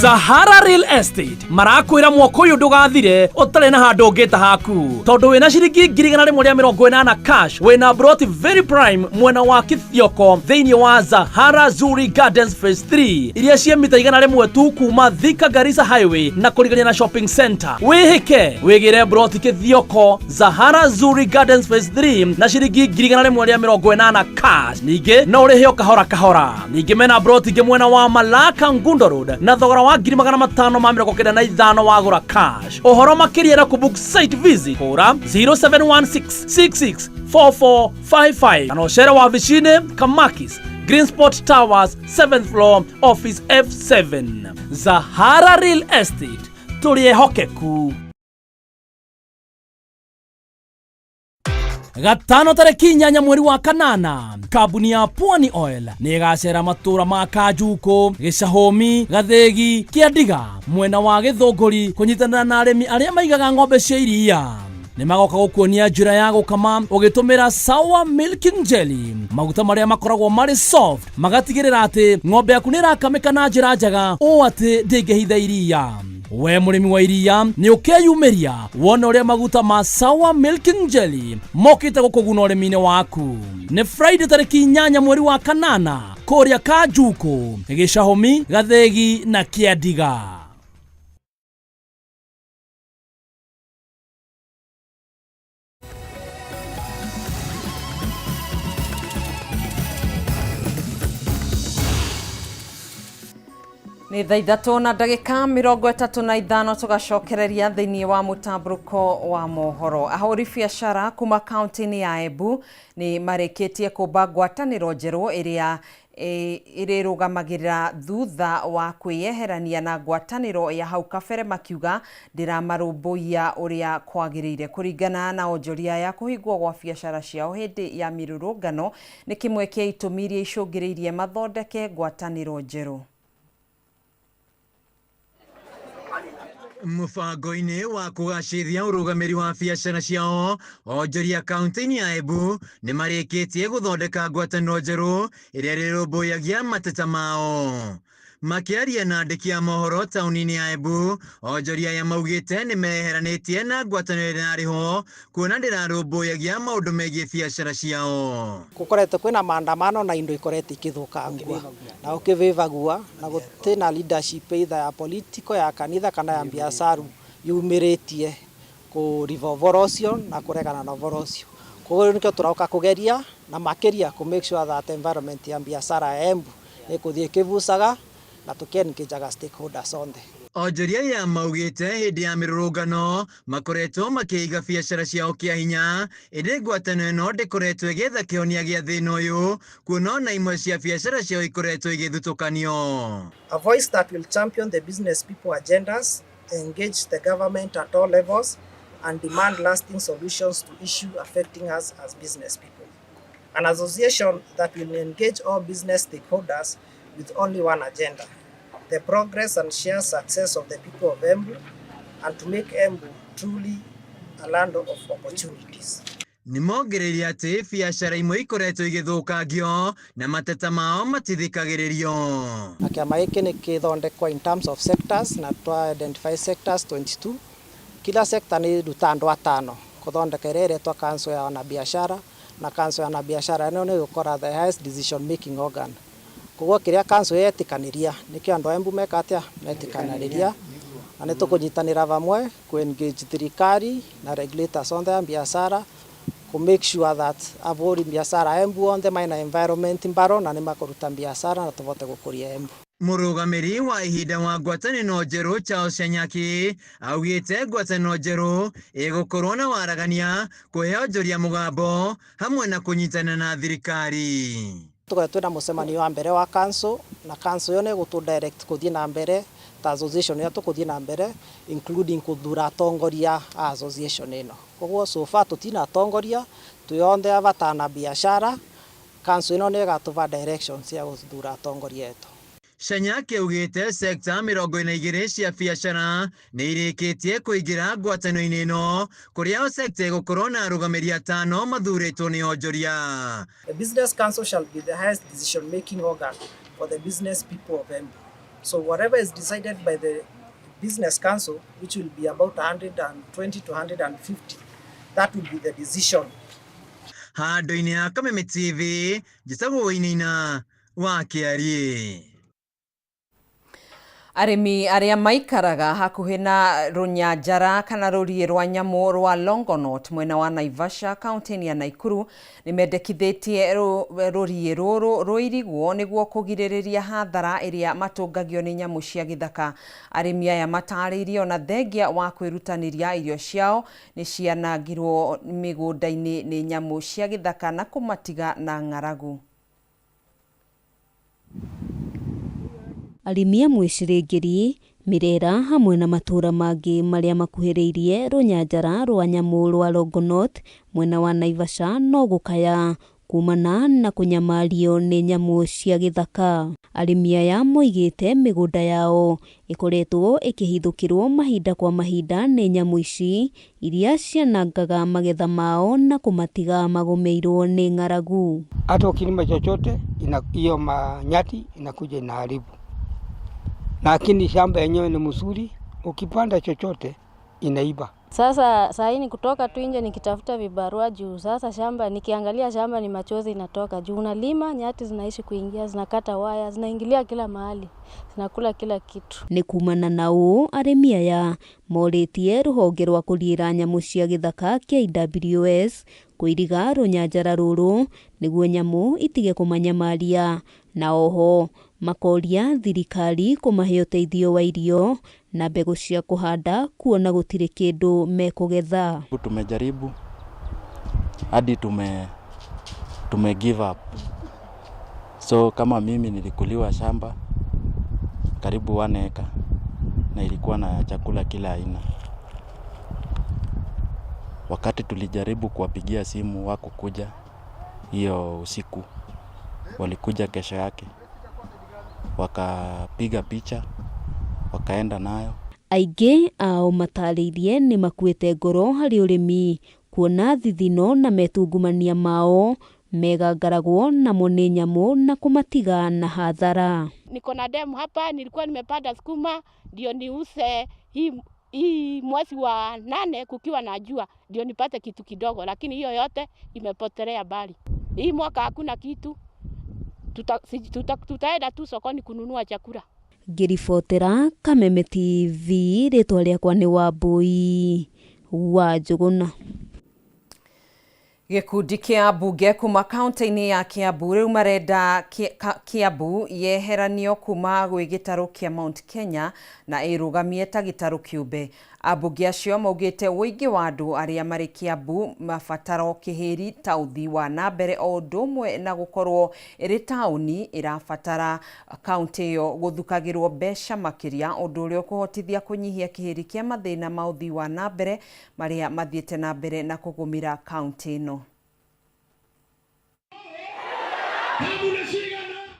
Sahara Real Estate marakwĩra mwaka ũyũ ndũgathire ũtarĩ na handũ ũngĩta haku tondũ wĩna ciringi 180,000 cash wĩna broti very prime mwena wa Kithioko thĩinĩ wa Zahara Zuri Gardens Phase 3 iria ciĩ mita 100 tu kuma Thika Garissa Highway na kũrigania na shopping center. Wĩhĩke wĩgĩre broti Kithioko Zahara Zuri Gardens Phase 3 na ciringi 180,000 cash. Ningĩ no ũrĩhe o kahora kahora. Ningĩ mena broti ingĩ mwena wa Malaka Ngundo Road na thogora wa 595,000 wagũra cash. Ũhoro makĩria na kũbook site visit hũra 0716664455 kana ũcere wabici-inĩ Kamakis Green Spot Towers 7th floor office F7. Zahara Real Estate tũrĩ ehokeku. Gatano tarĩki 8 mweri wa kanana, kambuni ya Pwani Oil nĩ ĩgacera matũra ma Kanjukũ, Gĩcahũmi, Gathĩgi, Kĩandiga mwena wa Gĩthũngũri kũnyitanĩra na arĩmi arĩa maigaga ng'ombe cia iria. Nĩ magoka gũkuonia njĩra ya gũkama ũgĩtũmĩra Sawa Milking Jelly, maguta marĩa makoragwo marĩ soft magatigĩrĩra atĩ ng'ombe yaku nĩ ĩrakamĩka na njĩra njega ũũ atĩ ndĩngĩhitha iria. We mũrĩmi wa iria nĩ ũkeyumĩria wone ũrĩa maguta ma Sawa Milking Jelly mokĩte gũkũguna ũrĩmi-inĩ waku. Nĩ Friday tarĩki 8 mweri wa kanana kũrĩa Kanjukũ, Gĩcahũmi, Gathĩgi na Kĩandiga. Nĩ thaa 3 na ndagĩka 35, tũgacokereria thĩinĩ wa mũtambũrũko wa mohoro. Ahũri biacara kuma kaunti-inĩ ya Embu nĩ marĩkĩtie kũmba ngwatanĩro njerũ ĩrĩa ĩrĩrũgamagĩrĩra thutha wa kwĩyeherania na ngwatanĩro ya hau kabere, makiuga ndĩramarũmbũiya ũrĩa kwagĩrĩire. Kũringana na onjoria aya, kũhingwo gwa biacara ciao hĩndĩ ya mĩrũrũngano nĩ kĩmwe kĩa itũmi iria icũngĩrĩirie mathondeke ngwatanĩro njerũ. Mũbango-inĩ wa kũgacĩria ũrũgamĩri wa biacara ciao, onjoria kaunti-inĩ ya Embu nĩ marĩkĩtie gũthondeka ngwatanĩro njerũ ĩrĩa ĩrĩrũmbũyagia mateta mao. Makĩaria na andĩki a mohoro taũni-inĩ ya Embu, onjoria aya maugĩte nĩ meyeheranĩtie na ngwatanĩro ĩrĩa yarĩ ho kuona ndĩrarũmbũyagia maũndũ megiĩ biacara ciao. Gũkoretwo kwĩna maandamano na indo ikoretwo ikĩthũkangua na gũkĩvĩvagua na gũtirĩ na leadership either ya political, ya kanitha kana ya biacaru yumĩrĩtie kũriva ũhoro ũcio na kũregana na ũhoro ũcio. Koguo nĩkĩo tũroka kũgeria na makĩria kũ make sure that environment ya biacara ya Embu nĩ ĩkũthiĩ ĩkĩbucaga na tũkĩ-engageaga stakeholders othe. Onjoria aya maugĩte hĩndĩ ya mĩrũrũngano makoretwo makĩiga biacara ciao kĩa hinya, ĩndĩ ngwatanĩro ĩno ndĩkoretwo ĩgĩetha kĩhonia gĩa thĩna ũyũ, kuona ona imwe cia biacara ciao ikoretwo igĩthutũkanio. A voice that will champion the business people agendas, engage the government at all levels and demand lasting solutions to issues affecting us as business people. An association that will engage all business stakeholders with only one agenda, the progress and share success of the people of Embu, and to make Embu truly a land of opportunities. Nĩ mongereire atĩ biacara imwe ikoretwo igĩthũkangio na mateta mao matithikagĩrĩrio. Na kĩama gĩkĩ nĩ kĩthondekwo in terms of sectors na twa identify sectors 22. Kila sector nĩ iruta andũ atano kũthondeka ĩrĩa ĩretwa council ya wanabiashara, na council ya wanabiashara ĩno nĩ ĩgũkora the highest decision making organ. Koguo kĩrĩa council yetĩkanĩria nĩkĩo andũ a Embu meka atĩa metĩkanĩria, na nĩ tũkũnyitanĩra vamwe kũ engage thirikari na regulators othe a biacara kũ make sure that ahũri biacara a Embu othe mena environment mbaro na nĩ makũruta biacara na tũvote gũkũria Embu. Mũrũgamĩri wa ihinda wa ngwatanĩro njerũ Charles Shanyaki augĩte ngwatanĩro njerũ ĩgũkorwo na waragania, kũhe onjoria mũgambo hamwe na kũnyitana na thirikari. Tũkoretwo twĩna mũcemanio wa mbere wa council, na council ĩyo nĩ ĩgũtũ direct kũthiĩ na mbere ta association ĩrĩa tũkũthiĩ na mbere, including gũthura atongoria a association ĩno. Koguo so far tũtina atongoria, twĩ othe abatana na biacara. Council ĩno nĩ ĩgatũva directions cia gũthura atongoria etũ. Shanyaki augĩte sekta 42 cia biacara nĩ irĩkĩtie kũingĩra ngwatanĩro-inĩ ĩno, kũrĩa o sekta ĩgũkorwo na arũgamĩri atano mathurĩtwo nĩ onjoria. The Business Council shall be the highest decision making organ for the business people of Embu. So whatever is decided by the Business Council, which will be about 120 to 150, that will be the decision. Handũ-inĩ ya Kameme TV, njĩtagwo Wainaina wa Kĩariĩ. Arĩmi arĩa maikaraga hakuhĩ na rũnyanjara kana rũriĩ rwa nyamũ rwa Longonot mwena wa Naivasha kaunti-inĩ ya Naikuru nĩ mendekithĩtie rũriĩ rũrũ rũirigwo nĩguo kũgirĩrĩria hathara ĩrĩa matũngagio nĩ nyamũ cia gĩthaka. Arĩmi aya matarĩirie ona thengia wa kwĩrutanĩria, irio ciao nĩ cianangirwo mĩgũnda-inĩ nĩ nyamũ cia gĩthaka na kũmatiga na ng'aragu. Arĩmi amwe Cirĩngĩri Mirera hamwe na matũũra mangĩ marĩa makuhĩrĩirie rũnyanjara rwa nyamũ rwa Longonot mwena wa Naivasha no gũkaya kumana na kũnyamario nĩ nyamũ cia gĩthaka. Arĩmi aya moigĩte mĩgũnda yao ĩkoretwo ĩkĩhithũkĩrwo mahinda kwa mahinda nĩ nyamũ ici iria cianangaga magetha mao na kũmatiga magũmĩirwo nĩ ng'aragu. Hata ukilima chochote hiyo manyati inakuja inaharibu, lakini shamba yenyewe ni mzuri, ukipanda chochote inaiba. Sasa saa hii ni kutoka tu nje nikitafuta vibarua juu sasa shamba nikiangalia shamba ni machozi inatoka juu unalima nyati zinaishi kuingia, zinakata waya, zinaingilia kila mahali, zinakula kila kitu. Nĩ kumana na ũũ arĩmi aya morĩtie rũhonge rwa kũriĩra nyamũ cia gĩthaka KWS kũiriga rũnyanjara rũrũ nĩguo nyamũ itige kũmanyamaria, na oho makoria thirikari kũmahe ũteithio wa irio na mbegũ cia kũhanda kuona gũtirĩ kĩndũ mekũgetha. Tumejaribu hadi tume give up. So kama mimi nilikuliwa shamba karibu 1 acre na ilikuwa na chakula kila aina. Wakati tulijaribu kuwapigia simu hawakukuja hiyo usiku, walikuja kesho yake wakapiga picha wakaenda nayo. Aingĩ ao matarĩirie nĩ makuĩte ngoro harĩ ũrĩmi kuona thithino na metungumania mao megangaragwo namo nĩ nyamũ na kũmatiga na hathara. Niko na demu hapa, nilikuwa nimepanda sukuma ndio niuse hii mwezi wa 8 kukiwa na jua ndio nipate kitu kidogo, lakini hiyo yote imepotelea mbali. Hii mwaka hakuna kitu, tutaenda tu sokoni kununua chakula. Ngĩribotera Kameme TV, rĩtwa rĩakwa nĩ Wambui wa Njũgũna. Gĩkundi kĩa mbunge kuma kaunti-inĩ ya Kiambu rĩu marenda Kiambu yeheranio kuma gwĩ gĩtarũ kĩa Mount Kenya na ĩrũgamie ta gĩtarũ kĩũmbe. Ambunge acio maugĩte ũingĩ wa andũ arĩa marĩ Kiambu mabataro kĩhĩri ta ũthii wa na mbere o ũndũ ũmwe na gũkorwo ĩrĩ taũni ĩrabatara kaunti ĩyo gũthukagĩrwo mbeca makĩria, ũndũ ũrĩa ũkũhotithia kũnyihia kĩhĩri kĩa mathĩna ma ũthii wa na mbere marĩa mathiĩte na mbere na kũgũmĩra kaunti ĩno.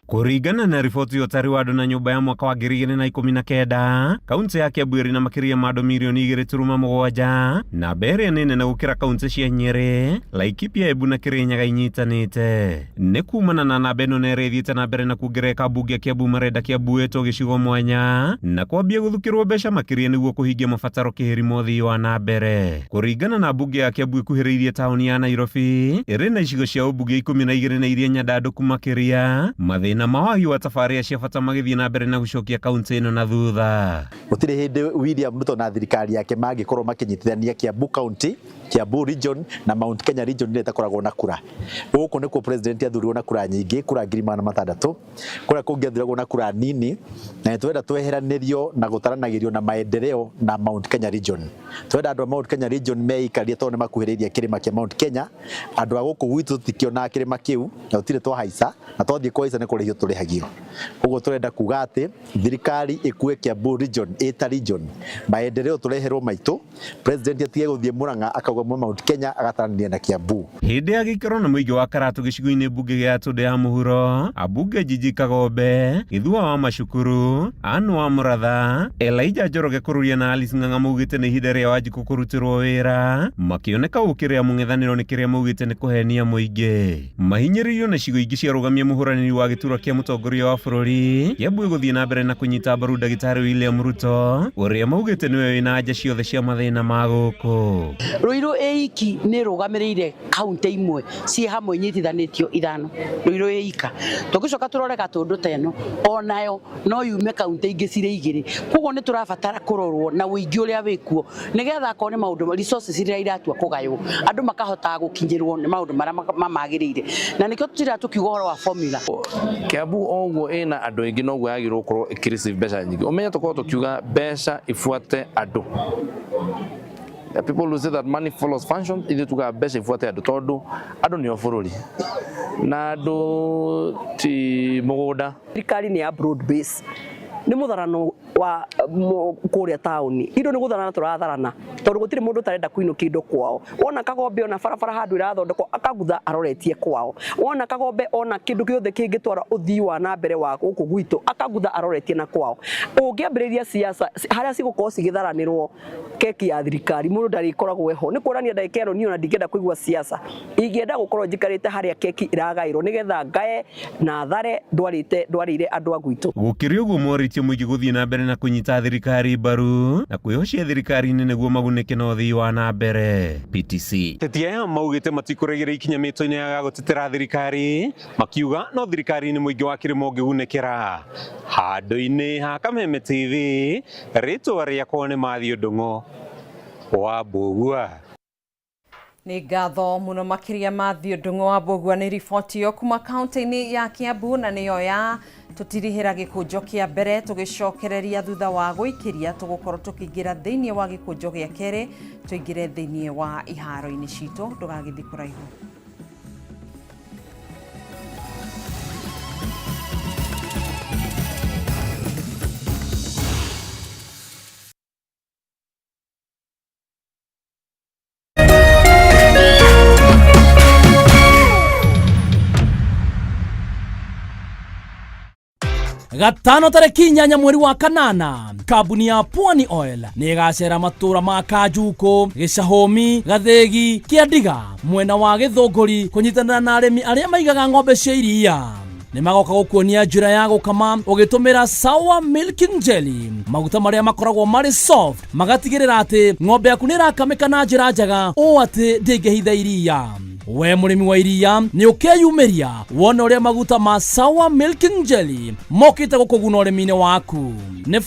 Kũringana na riboti ya ũtari wa andũ na nyũmba ya mwaka wa 2019, kaunti ya Kiambu ĩrĩ na makĩria ma andũ mirioni 2.7, namba ĩrĩa nĩ nene gũkĩra kaunti cia Nyĩrĩ, Laikipia, Embu na Kĩrĩnyaga inyitanĩte. Nĩ kumana na namba ĩno na ĩrĩa ĩthiĩte na mbere na kuongerereka, ambunge a Kiambu marenda Kiambu ĩtwo gĩcigo mwanya na kwambia gũthukĩrwo mbeca makĩria nĩguo kũhingia mabataro kĩhĩri ma ũthii wa na mbere. Kũringana na mbunge ya Kiambu ĩkuhĩrĩirie taũni ya Nairobi, ĩrĩ na icigo cia ũmbunge 12 na iria nyandandũku makĩria, mathĩna ma wagi wa tabarĩra cia bata magĩthiĩ na mbere na gũcokia kaunti ĩno na thutha. Gũtirĩ hĩndĩ William Ruto na thirikari yake mangĩkorwo makĩnyitithania Kiambu County, Kiambu Region na Mount Kenya Region ĩrĩa ĩtakoragwo na kura. Gũkũ nĩkuo president athurirwo na kura nyingĩ, kura 600,000. Kũrĩa kũngĩ athuragwo na kura nini, na nĩtũrenda tweheranĩrio na gũtaranagĩrio na maendeleo na Mount Kenya Region. Tũrenda andũ a Mount Kenya Region meikarie tondũ nĩmakuhĩrĩirie kĩrĩma kĩa Mount Kenya. Andũ a gũkũ gwitũ tũtikĩonaga kĩrĩma kĩu na gũtirĩ twahaica, na twathiĩ kũhaica nĩ kũrĩhio tũrĩhagio. Ũguo tũrenda kuga atĩ thirikari ĩkue Kiambu Region ĩta region, maendeleo tũreherwo maitũ, president atige gũthiĩ Murang'a akauga Mount Kenya agataranĩria na Kiambu. Hĩndĩ ya gĩikaro na mũingĩ wa Karatu gĩcigo-inĩ mbunge gĩa Tũndũ ya Mũhuro, ambunge Jiji Kagombe, Gĩthua wa Macukuru, Anne wa Mũratha, Elijah Njoroge Kũrũria na Alice Ng'ang'a maugĩte nĩ ihinda rĩa Wanjikũ kũrutĩrwo wĩra, makĩoneka gũkĩrĩa mũng'ethanĩro nĩ kĩrĩa maugĩte nĩ kũhenia mũingĩ. Mahinyĩrĩirio na icigo ingĩ ciarũgamia mũhũranĩri wa gĩturwa kĩa mũtongoria wa bũrũri, Kiambu ĩgũthiĩ na mbere na kũnyita mbaru ndagĩtarĩ William Ruto, ũrĩa maugĩte nĩwe wĩna anja ciothe cia mathĩna ma gũkũ. Ruiru ĩiki nĩ ĩrũgamĩrĩire kaunti imwe ciĩ hamwe inyitithanĩtio 5. Ruiru ĩika. Tũngĩcoka tũrore Gatũndũ ta ĩno, onayo no yume kaunti ingĩ cirĩ 2. Koguo nĩ tũrabatara kũrorwo na ũingĩ ũrĩa wĩkuo nĩgetha akorwo nĩ maũndũ resources iria iratua kũgaywo, andũ makahotaga gũkinyĩrwo nĩ maũndũ marĩa mamagĩrĩire. Na nĩkĩo tũtiraga tũkiuga ũhoro wa formula. Kiambu o ũguo ĩna andũ aingĩ noguo yagĩrĩirwo gũkorwo ĩkĩ-receive mbeca nyingĩ. Ũmenye tũkorwo tũkiuga mbeca ibuate andũ. There are people who say that money follows function, ithuĩ tugaga mbeca ibuate andũ tondũ andũ nĩo bũrũri na andũ ti mũgũnda. Thirikari nĩ ya broad base, nĩ mũtharano Wa kũrĩa taũni indo nĩ gũtharana tũratharana, tondũ gũtirĩ mũndũ ũtarenda kũinũkia indo kwao. Wona Kagombe ona barabara handũ ĩrathondekwo, akagutha aroretie kwao. Wona Kagombe ona kĩndũ gĩothe kĩngĩtwara ũthii wa na mbere wa gũkũ gwitũ, akagutha aroretie na kwao. Ũngĩambĩrĩria siasa harĩa cigũkorwo cigĩtharanĩrwo keki ya thirikari, mũndũ ndarĩkoragwo eho. Nĩ kuonania ndagĩka ĩno niĩ ona ndingĩenda kũigua siasa, ingĩenda gũkorwo njikarĩte harĩa keki ĩragaĩrwo nĩgetha ngae na thare ndwarĩte ndwarĩire andũ a gwitũ. Gũkĩrĩ ũguo, morĩtie mũingĩ gũthiĩ na mbere na kũnyita thirikari mbaru na kwĩhocia thirikari-inĩ nĩguo magunĩke na ũthii wa na mbere. PTC. Ateti aya maugĩte matikũregera ikinya mĩto-inĩ yao ya gũtetera thirikari, makiuga no thirikari-inĩ mũingĩ wa kĩrĩma ũngĩgunĩkĩra. Handũ-inĩ ha Kameme TV, rĩtwa rĩakwa nĩ Matthew Ndung'u wa Mbũgua. Nĩ ngatho mũno makĩria Matthew Ndung'u wa Mbũgua nĩ riboti ĩyo kuma kaunti-inĩ ya Kiambu, na nĩyo ya tũtirihĩra gĩkũnjo kĩa mbere. Tũgĩcokereria thutha wa gũikĩria, tũgũkorwo tũkĩingĩra thĩinĩ wa gĩkũnjo gĩa kerĩ, tũingĩre thĩinĩ wa iharo-inĩ citũ. Ndũgagĩthiĩ kũraihu. Gatano tarĩki 8 mweri wa kanana, kambuni ya Pwani Oil nĩ ĩgacera matũra ma Kanjuku, Gĩcahũmi, Gathĩgi, Kĩandiga mwena wa Gĩthũngũri kũnyitanĩra na arĩmi arĩa maigaga ng'ombe cia iria. Nĩ magoka gũkuonia njĩra ya gũkama ũgĩtũmĩra Sour Milking Jelly, maguta marĩa makoragwo marĩ soft, magatigĩrĩra atĩ ng'ombe yaku nĩ ĩrakamĩka na njĩra njega ũũ atĩ ndĩngĩhitha iria. We mũrĩmi wa iria nĩ ũkeyumĩria wone ũrĩa maguta ma Sour Milking Jelly mokĩte gũkũguna ũrĩmi-inĩ waku. Nĩ